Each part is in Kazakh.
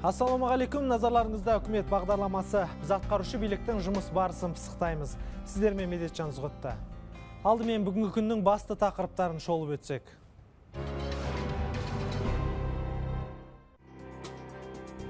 Ассалаумағалейкум, назарларыңызда үкімет бағдарламасы. Біз атқарушы биліктің жұмыс барысын пысықтаймыз. Сіздермен Медетжан Зғұтты. Алдымен бүгінгі күннің басты тақырыптарын шолып өтсек.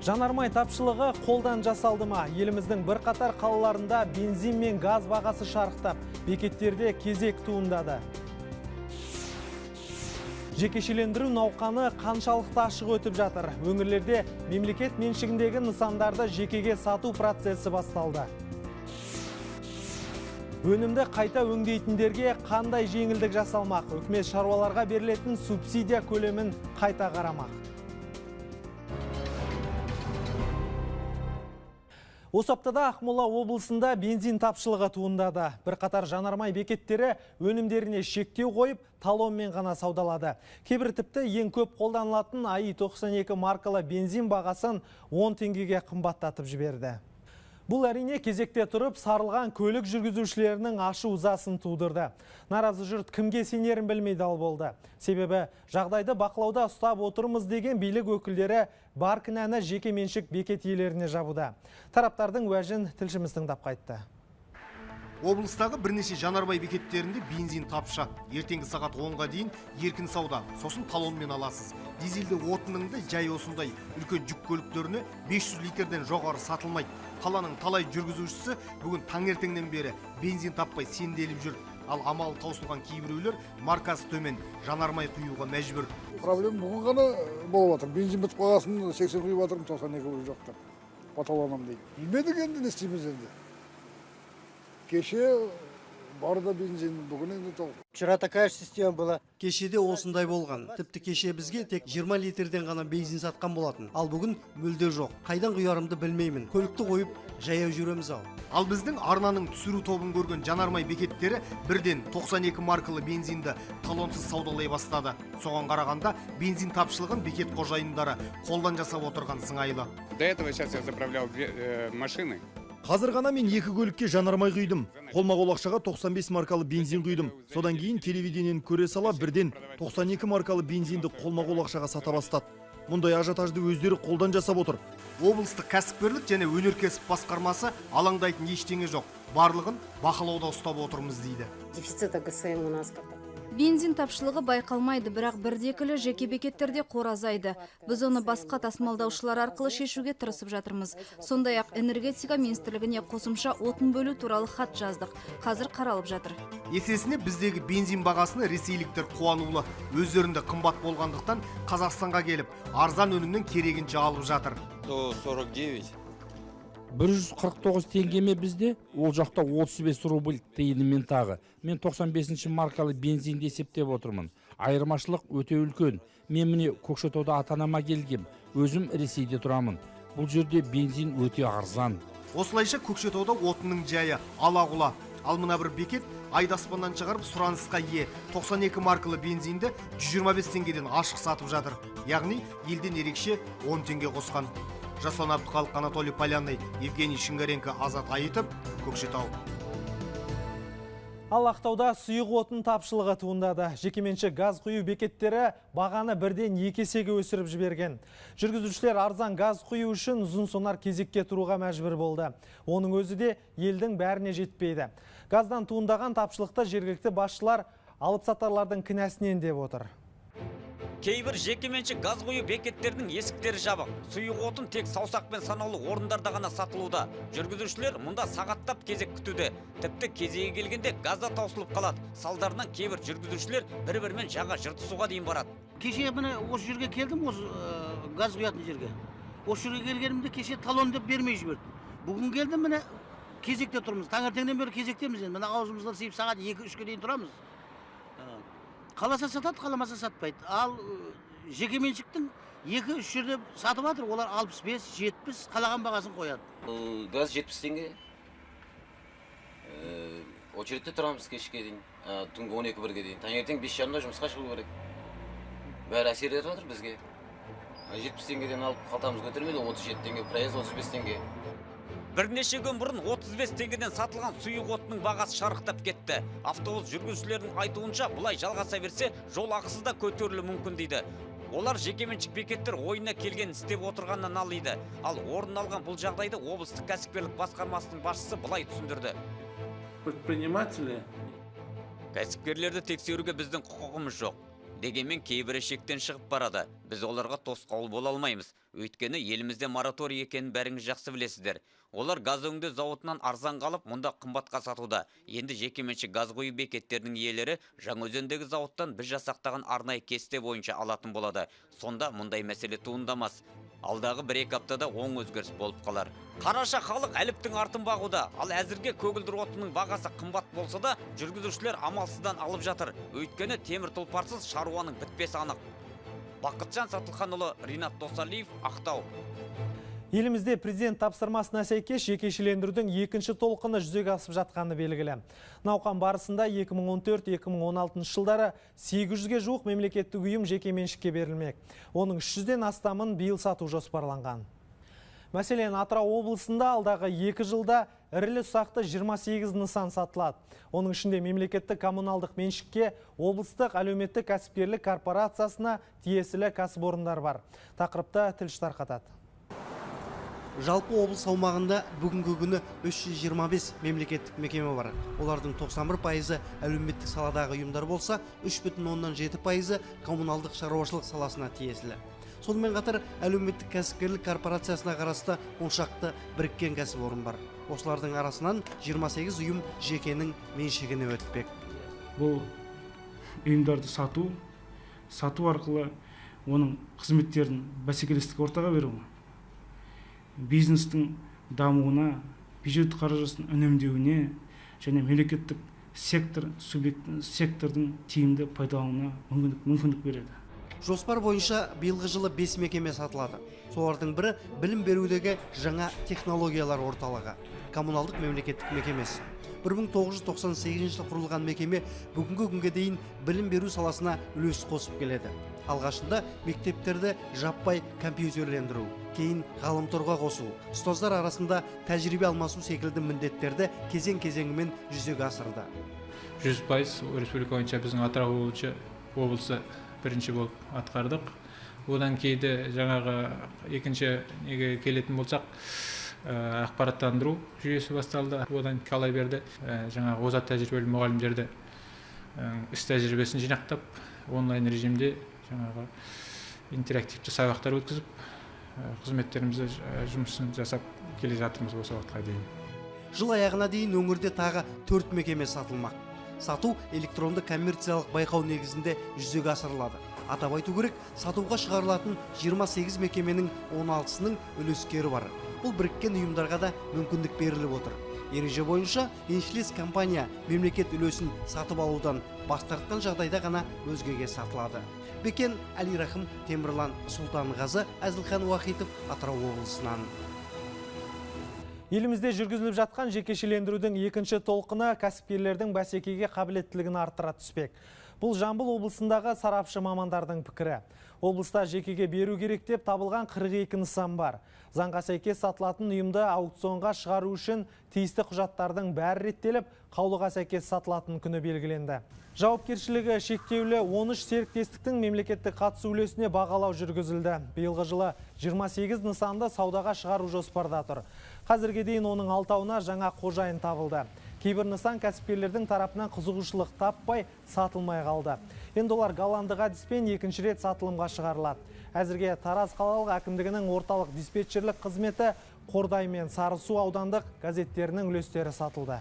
Жанармай тапшылығы қолдан жасалды ма? Еліміздің бірқатар қалаларында бензин мен газ бағасы шарықтап, бекеттерде кезек туындады. Жекешелендіру науқаны қаншалықты ашық өтіп жатыр? Өңірлерде мемлекет меншігіндегі нысандарды жекеге сату процесі басталды. Өнімді қайта өңдейтіндерге қандай жеңілдік жасалмақ? Үкімет шаруаларға берілетін субсидия көлемін қайта қарамақ. Осы аптада Ақмола облысында бензин тапшылығы туындады. Бірқатар жанармай бекеттері өнімдеріне шектеу қойып, талонмен ғана саудалады. Кейбір тіпті ең көп қолданылатын АИ-92 маркалы бензин бағасын 10 теңгеге қымбаттатып жіберді. Бұл әрине кезекте тұрып, сарылған көлік жүргізушілерінің ашу ызасын тудырды. Наразы жұрт кімге сенерін білмей дал болды. Себебі жағдайды бақылауда ұстап отырмыз деген билік өкілдері бар кінәні жеке меншік бекет иелеріне жабуда. Тараптардың уәжін тілшіміз тыңдап қайтты. Облыстағы бірнеше жанармай бекеттерінде бензин тапшы. Ертеңгі сағат 10-ға дейін еркін сауда, сосын талонмен аласыз. Дизельді отынның да жай осындай үлкен жүк көліктеріне 500 литрден жоғары сатылмайды. Қаланың талай жүргізушісі бүгін таңертеңнен бері бензин таппай сенделіп жүр. Ал амалы таусылған кейбіреулер маркасы төмен жанармай құюға мәжбүр. Проблема бүгін ғана болып жатыр. Бензин бітіп қалғасын 80 құйып жатырмын, 92 жоқ деп. По талонам дейді. Білмедік енді, не істейміз енді. Кеше бар да бензин, бүгін енді толық. Вчера такая же система была. Кешеде осындай болған. Тіпті кеше бізге тек 20 литрден ғана бензин сатқан болатын. Ал бүгін мүлде жоқ. Қайдан құярымды білмеймін. Көлікті қойып жаяу жүреміз ау. Ал біздің арнаның түсіру тобын көрген жанармай бекеттері бірден 92 маркалы бензинді талонсыз саудалай бастады. Соған қарағанда бензин тапшылығын бекет қожайындары қолдан жасап отырған сыңайлы. До этого сейчас я заправлял две машины. Қазір ғана мен екі көлікке жанармай құйдым. Қолма-қол ақшаға 95 маркалы бензин құйдым. Содан кейін телевидениені көре сала бірден 92 маркалы бензинді қолма-қол ақшаға сата бастады. Мұндай ажиотажды өздері қолдан жасап отыр. Облыстық кәсіпкерлік және өнеркәсіп басқармасы алаңдайтын ештеңе жоқ. Барлығын бақылауда ұстап отырмыз дейді. Дефицита ГСМ у нас как-то. Бензин тапшылығы байқалмайды, бірақ бірдекілі жеке бекеттерде қор азайды. Біз оны басқа тасымалдаушылар арқылы шешуге тырысып жатырмыз. Сондай-ақ энергетика министрлігіне қосымша отын бөлу туралы хат жаздық. Қазір қаралып жатыр. Есесіне біздегі бензин бағасына ресейліктер қуанулы. Өздерінде қымбат болғандықтан Қазақстанға келіп, арзан өнімнің керегінше алып жатыр. 149. 149 теңгеме бізде, ол жақта 35 рубль тиынымен тағы. Мен 95 маркалы бензинді есептеп отырмын. Айырмашылық өте үлкен. Мен міне Көкшетауда ата-анама келгем. Өзім Ресейде тұрамын. Бұл жерде бензин өте арзан. Осылайша Көкшетауда отынның жайы ала-құла. Ал мына бір бекет айды аспаннан шығарып сұранысқа ие 92 маркалы бензинді 125 теңгеден ашық сатып жатыр. Яғни елден ерекше 10 теңге қосқан. Жасұлан Әбдіхалық, Анатолий Полянный, Евгений Шингаренко, Азат Айытов, Көкшетау. Ал Ақтауда сұйық отын тапшылығы туындады. Жекеменшік газ құю бекеттері бағаны бірден екі есеге өсіріп жіберген. Жүргізушілер арзан газ құю үшін ұзын сонар кезекке тұруға мәжбүр болды. Оның өзі де елдің бәріне жетпейді. Газдан туындаған тапшылықты жергілікті басшылар алыпсатарлардың кінәсінен деп отыр. Кейбір жекеменшік газ құю бекеттерінің есіктері жабық. Сұйық отын тек саусақпен санаулы орындарда ғана сатылуда. Жүргізушілер мұнда сағаттап кезек күтуде. Тіпті кезегі келгенде газ да таусылып қалады. Салдарынан кейбір жүргізушілер бір-бірімен жаға жыртысуға дейін барады. Кеше міне осы жерге келдім, осы газ құятын жерге. Осы жерге келгенімде кеше талон деп бермей жіберді. Бүгін келдім, міне кезекте тұрмыз. Таңертеңнен бері кезектеміз енді. Міне аузымыздан сыйып сағат 2-3-ке дейін тұрамыз. Қаласа сатады, қаламаса сатпайды. Ал жекеменшіктің 2-3 жерде сатып жатыр, олар 65, 70 қалаған бағасын қояды. Газ 70 теңге. Очередте тұрамыз кешке дейін, түнгі 12-1-ге дейін. Таңертең 5:30-да жұмысқа шығу керек. Бәрі әсер етіп жатыр бізге. 70 теңгеден алып қалтамыз көтермейді, 37 теңге, проезд 35 теңге. Бірнеше күн бұрын 35 теңгеден сатылған сұйық отының бағасы шарықтап кетті. Автобус жүргізушілерінің айтуынша, бұлай жалғаса берсе, жол ақысы да көтерілуі мүмкін дейді. Олар жекеменшік бекеттер ойына келген істеп отырғаннан налиды. Ал орын алған бұл жағдайды облыстық кәсіпкерлік басқармасының басшысы былай түсіндірді. Предприниматели. Кәсіпкерлерді тексеруге біздің құқығымыз жоқ. Дегенмен кейбірі шектен шығып барады. Біз оларға тосқауыл бола алмаймыз. Өйткені елімізде мораторий екенін бәріңіз жақсы білесіздер. Олар газ өңдеу зауытынан арзан қалып, мұнда қымбатқа сатуда. Енді жекеменшік газ құю бекеттерінің иелері Жаңаөзендегі зауыттан біз жасақтаған арнайы кесте бойынша алатын болады. Сонда мұндай мәселе туындамас. Алдағы 1-2 аптада оң өзгеріс болып қалар. Қараша халық әліптің артын бағуда. Ал әзірге көгілдір отынның бағасы қымбат болса да, жүргізушілер амалсыздан алып жатыр. Өйткені темір тұлпарсыз шаруаның бітпесі анық. Бақытжан Сатылханұлы, Ринат Досалиев, Ақтау. Елімізде президент тапсырмасына сәйкес жекешелендірудің екінші толқыны жүзеге асып жатқаны белгілі. Науқан барысында 2014-2016 жылдары 800-ге жуық мемлекеттік ұйым жекеменшікке берілмек. Оның 300-ден астамын биыл сату жоспарланған. Мәселен, Атырау облысында алдағы 2 жылда ірілі ұсақты 28 нысан сатылады. Оның ішінде мемлекеттік коммуналдық меншікке облыстық әлеуметтік кәсіпкерлік корпорациясына тиесілі кәсіпорындар бар. Тақырыпты тілші тарқатады. Жалпы облыс аумағында бүгінгі күні 325 мемлекеттік мекеме бар. Олардың 91% әлеуметтік саладағы ұйымдар болса, 3,7% коммуналдық шаруашылық саласына тиесілі. Сонымен қатар әлеуметтік кәсіпкерлік корпорациясына қарасты 10 шақты біріккен кәсіпорын бар. Осылардың арасынан 28 ұйым жекенің меншігіне өтпек. Бұл ұйымдарды сату арқылы оның қызметтерін бәсекелестік ортаға беру, бизнестің дамуына, бюджет қаржысын үнемдеуіне және мемлекеттік сектордың тиімді пайдалануына мүмкіндік береді. Жоспар бойынша биылғы жылы 5 мекеме сатылады. Солардың бірі білім берудегі жаңа технологиялар орталығы, коммуналдық мемлекеттік мекемесі. 1998 жылы құрылған мекеме бүгінгі күнге дейін білім беру саласына үлес қосып келеді. Алғашында мектептерді жаппай компьютерлендіру, кейін ғаламторға қосу, ұстаздар арасында тәжірибе алмасу секілді міндеттерді кезең-кезеңімен жүзеге асырды. 100% республика бойынша біздің Атырау облысы бірінші болып атқардық. Одан кейде жаңағы екінші неге келетін болсақ, ақпараттандыру жүйесі басталды. Одан қала берді жаңағы озат тәжірибелі мұғалімдерді іс тәжірибесін жинақтап, онлайн режимде жаңағы интерактивті сабақтар өткізіп, қызметтерімізді жұмысын жасап келе жатырмыз осы уақытқа дейін. Жыл аяғына дейін өңірде тағы 4 мекеме сатылмақ. Сату электронды коммерциялық байқау негізінде жүзеге асырылады. Атап айту керек, сатуға шығарылатын 28 мекеменің 16-сының үлескері бар. Бұл біріккен ұйымдарға да мүмкіндік беріліп отыр. Ереже бойынша еншілес компания мемлекет үлесін сатып алудан бас тартқан жағдайда ғана өзгеге сатылады. Бекен Әлирахым, Темірлан Сұлтанғазы, Әзілхан Уахитов, Атырау облысынан. Елімізде жүргізіліп жатқан жекешелендірудің екінші толқыны кәсіпкерлердің бәсекеге қабілеттілігін арттыра түспек. Бұл Жамбыл облысындағы сарапшы мамандардың пікірі. Облыста жекеге беру керек деп табылған 42 нысан бар. Заңға сәйкес сатылатын ұйымды аукционға шығару үшін тиісті құжаттардың бәрі реттеліп, қаулыға сәйкес сатылатын күні белгіленді. Жауапкершілігі шектеулі 13 серіктестіктің мемлекеттік қатысу үлесіне бағалау жүргізілді. Биылғы жылы 28 нысанды саудаға шығару жоспарда тұр. Қазірге дейін оның 6-ауына жаңа қожайын табылды. Кейбір нысан кәсіпкерлердің тарапынан қызығушылық таппай сатылмай қалды. Енді олар голландық әдіспен екінші рет сатылымға шығарылады. Әзірге Тараз қалалық әкімдігінің орталық диспетчерлік қызметі Қордай мен Сарысу аудандық газеттерінің үлестері сатылды.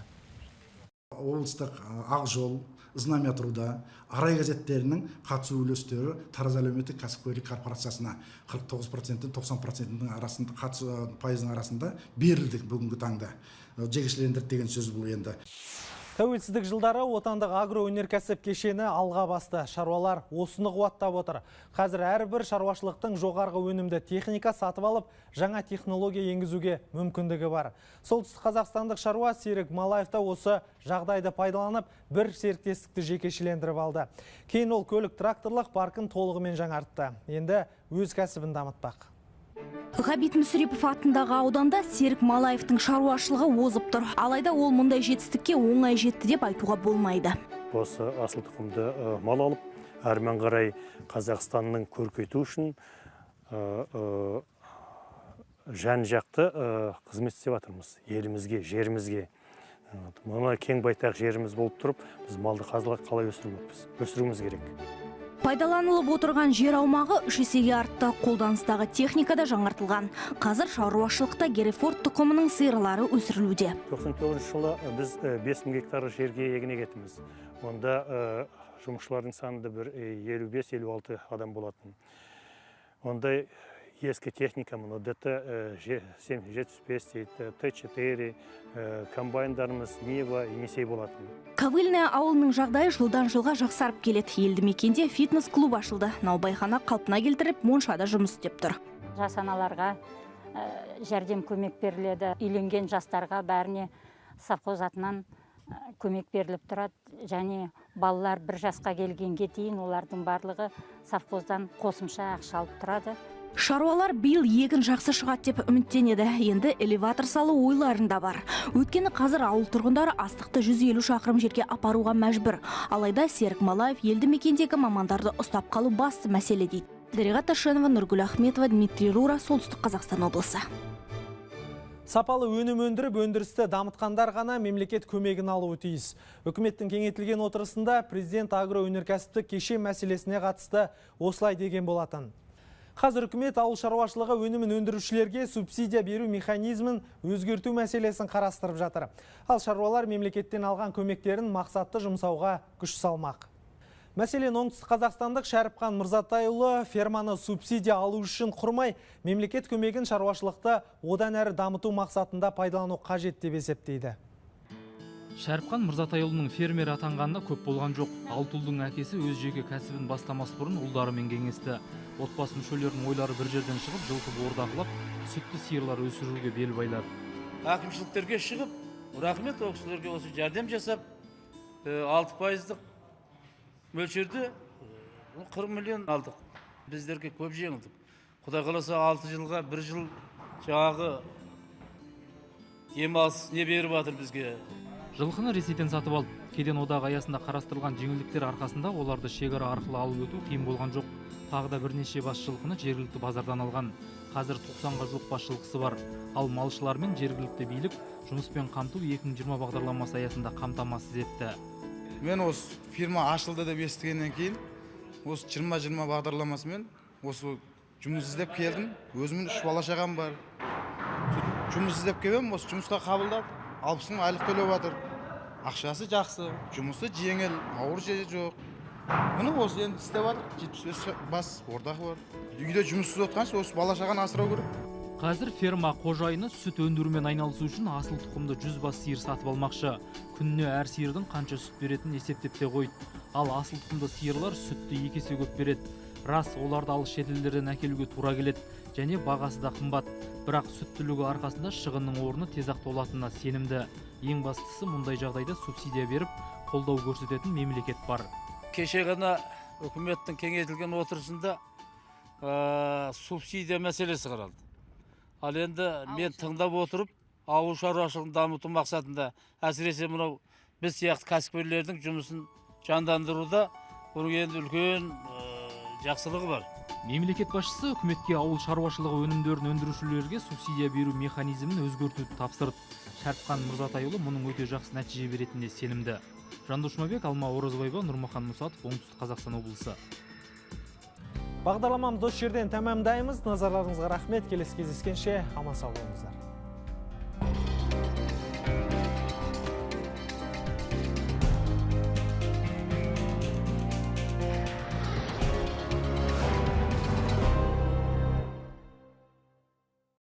Облыстық Ақ жол, Знамя труда, Арай газеттерінің қатысу үлестері Тараз әлеуметтік кәсіпкерлік корпорациясына 49%-тен 90%-ның арасында қатысу пайызының арасында берілді бүгінгі таңда. Жекешелендірді деген сөз бұл енді. Тәуелсіздік жылдары отандық агроөнеркәсіп кешені алға басты. Шаруалар осыны қуаттап отыр. Қазір әрбір шаруашылықтың жоғарғы өнімді техника сатып алып, жаңа технология енгізуге мүмкіндігі бар. Солтүстік қазақстандық шаруа Серік Малаев та осы жағдайды пайдаланып, бір серіктестікті жекешелендіріп алды. Кейін ол көлік тракторлық паркін толығымен жаңартты. Енді өз кәсібін дамытпақ. Ғабит Мүсірепов атындағы ауданда Серік Малаевтың шаруашылығы озып тұр. Алайда ол мұндай жетістікке оңай жетті деп айтуға болмайды. Осы асыл тұқымды мал алып, Әрмен қарай Қазақстанның көркейту үшін жан-жақты қызмет істеп жатырмыз. Елімізге, жерімізге. Мына кең байтақ жеріміз болып тұрып, біз малды қалай өсірмекпіз? Өсіруіміз керек. Пайдаланылып отырған жер аумағы 3 есеге артты. Қолданыстағы техника да жаңартылған. Қазір шаруашылықта Герефорд тұқымының сиырлары өсірілуде. 99 жылы біз 5000 гектар жерге егін егетінбіз. Онда жұмысшылардың саны да бір 55-56 адам болатын. Онда ескі техника, мұны ДТ 75 дейді, Т4, комбайндарымыз Нива, Енисей болатын. Ковыльная ауылының жағдайы жылдан жылға жақсарып келеді. Елді мекенде фитнес клуб ашылды. Наубайхана қалпына келтіріп, моншада жұмыс істеп тұр. Жас аналарға жәрдем көмек беріледі. Үйленген жастарға бәріне совхоз атынан көмек беріліп тұрады. Және балалар бір жасқа келгенге дейін олардың барлығы совхоздан қосымша ақша алып тұрады. Шаруалар биыл егін жақсы шығады деп үміттенеді. Енді элеватор салу ойларында бар. Өйткені қазір ауыл тұрғындары астықты 150 шақырым жерге апаруға мәжбүр. Алайда Серік Малаев елді мекендегі мамандарды ұстап қалу басты мәселе дейді. Дариға Ташенова, Нұргүл Ахметова, Дмитрий Рура, Солтүстік Қазақстан облысы. Сапалы өнім өндіріп, өндірісті дамытқандар ғана мемлекет көмегін алуы тиіс. Үкіметтің кеңейтілген отырысында президент агроөнеркәсіптік кешен мәселесіне қатысты осылай деген болатын. Қазір үкімет ауыл шаруашылығы өнімін өндірушілерге субсидия беру механизмін өзгерту мәселесін қарастырып жатыр. Ал шаруалар мемлекеттен алған көмектерін мақсатты жұмсауға күш салмақ. Мәселен, оңтүстік қазақстандық Шәріпхан Мырзатайұлы ферманы субсидия алу үшін құрмай, мемлекет көмегін шаруашылықты одан әрі дамыту мақсатында пайдалану қажет деп есептейді. Шәріпхан Мырзатайұлының фермер атанғанына көп болған жоқ. Алты ұлдың әкесі өз жеке кәсібін бастамас бұрын ұлдарымен кеңесті. Отбасы мүшелерінің ойлары бір жерден шығып, жылқы бордақылап, сүтті сиырлар өсіруге бел байлады. Әкімшіліктерге шығып, рахмет ол кісілерге осы жәрдем жасап, 6%-лық мөлшерде 40 миллион алдық. Біздерге көп жеңілдік. Құдай қаласа 6 жылға бір жыл жаңағы демалыс не беріп жатыр бізге. Жылқыны Ресейден сатып алды. Кеден одағы аясында қарастырылған жеңілдіктер арқасында оларды шекара арқылы алып өту қиын болған жоқ. Тағы да бірнеше бас жылқыны жергілікті базардан алған. Қазір 90-ға жуық бас жылқысы бар. Ал малшылар мен жергілікті билік жұмыспен қамту 2020 бағдарламасы аясында қамтамасыз етті. Мен осы фирма ашылды деп естігеннен кейін осы 20-20 бағдарламасымен осы жұмыс іздеп келдім. Өзімнің 3 бала шағам бар. Жұмыс іздеп келдім, осы жұмысқа қабылдады. 60 мың айлық төлеп жатыр. Ақшасы жақсы, жұмысы жеңіл, ауыр жері жоқ. Міне осы енді істеп жатыр. 75 бас бордақы бар. Үйде жұмыссыз отқанша осы бала шағаны асырау керек. Қазір ферма қожайыны сүт өндірумен айналысу үшін асыл тұқымды 100 бас сиыр сатып алмақшы. Күніне әр сиырдың қанша сүт беретінін есептеп те қойды. Ал асыл тұқымды сиырлар сүтті 2 есе көп береді. Рас, оларды алыс шетелдерден әкелуге тура келеді және бағасы да қымбат. Бірақ сүттілігі арқасында шығынның орны тез-ақ толатынына сенімді. Ең бастысы мұндай жағдайда субсидия беріп, қолдау көрсететін мемлекет бар. Кеше ғана үкіметтің кеңейтілген отырысында субсидия мәселесі қаралды. Ал енді мен тыңдап отырып, ауыл шаруашылығын дамыту мақсатында, әсіресе мынау біз сияқты кәсіпкерлердің жұмысын жандандыруда бұның енді үлкен жақсылығы бар. Мемлекет басшысы үкіметке ауыл шаруашылығы өнімдерін өндірушілерге субсидия беру механизмін өзгертуді тапсырды. Шәріпхан Мырзатайұлы мұның өте жақсы нәтиже беретініне сенімді. Жандос Жұмабек, Алма Оразбаева, Нұрмахан Мұсатов, Оңтүстік Қазақстан облысы. Бағдарламамызды осы жерден тәмамдаймыз. Назарларыңызға рахмет. Келесі кездескенше аман сау болыңыздар.